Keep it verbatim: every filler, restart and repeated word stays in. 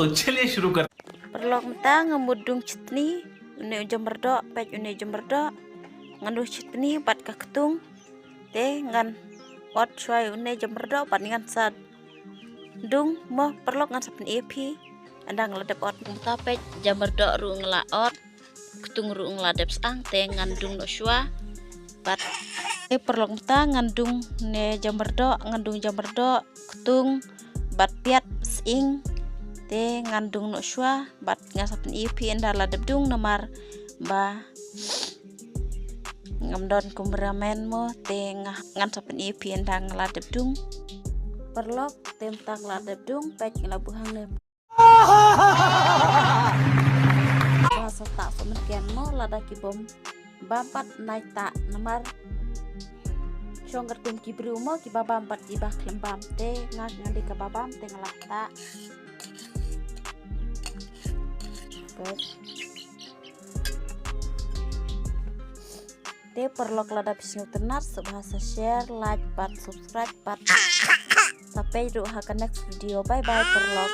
तो चलिए शुरू कर। Paralok, mynta nga mut dung chitni, une u jamrdoh, peit une u jamrdoh, ngan dung chitni bad ka ktung, te ngan ot shuwa une jamrdoh bad ngan sa dung mo paralok, ngan sa pyni ïa phi ynda nga la dep ot. Mynta peit jamrdoh ruh nga la ot, ktung ruh nga la dep sang, te ngan dung noh shuwa bad, te paralok, mynta ngan dung ne jamrdoh, ngan dung jamrdoh, ktung bad piat sying, te ngan dung noh shuwa bad ngan sa pyni ïa phi ynda la dep dung, namar ba ngam don cameraman mo, te nga, ngan sa pyni ïa phi ynda nga la dep dung. Paralok, te mynta nga la dep dung, peit nga la buh hangne. Ba sa tah sa mynken mo, lada ki bym bam pat nai tah, namar shong kyrpum ki briew mo, kiba bam bad kiba khlem bam, te nga, nga dei kaba bam, te nga la tah. Peit. Te paralok, lada phi sngewtynnat, sngewbha sa share, like bad subscribe bad sa peit ruh ha ka next video. Bye bye paralok.